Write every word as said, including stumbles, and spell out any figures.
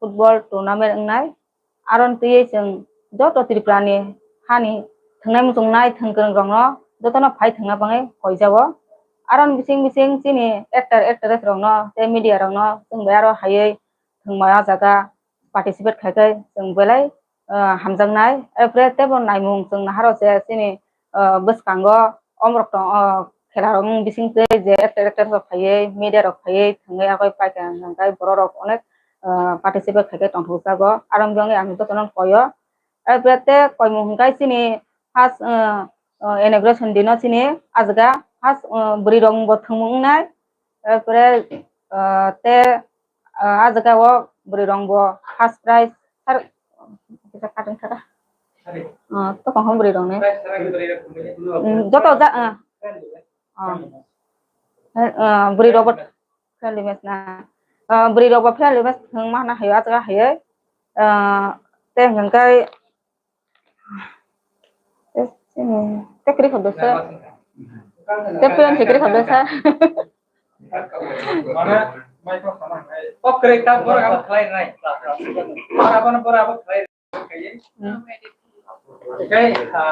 football tournament wngnai. Aron twiwi chwng joto Tripura ni hani thwngnai muchungnai thwngkwrwng rokno jotono phai thwngna bagwi koijao. Aron bising bising chini actor actress rokno tei media rokno chwng bai aro haiwi thwngmaya jaga participate khai khai chwng belai, ah, hamjaknai. Apre tebo naimung chwng naharo je chini, ah, bwskango omrok tong, ah, khela rok wng bising tei je actor actress rok phaiwi media rok phaiwi thwngwi agoi paikha hwnkhe borok rok onek, ah, participate khai khai tongthokjago. Aro wngwi ang jotono koyo. Apre te koimung hwnkhe chini first, ah, ah, inauguration dino chini ajga first, ah, bwrwi rok bo thwngmung wngnai. Apre, ah, te, ah, ah jaga o bwrwi rok bo first prize sar kisa kating kara. Ah, to kaham bwrwi rok ni. Hmm, joto ja, ah. Ah. Eh, ah, bwrwi rok bo friendly match na. Ah, bwrwi rok bo friendly match thwng ma hwnna hai o jaga hai. Ah, te hwnkhe Te, te kri khodok sa. Te puyang se kri khodok sa. Mana, mai ko sana hai. Off kre ka bora abo khlai nai. Bora abo, bora abo khlai. Hmm. Kai, ah,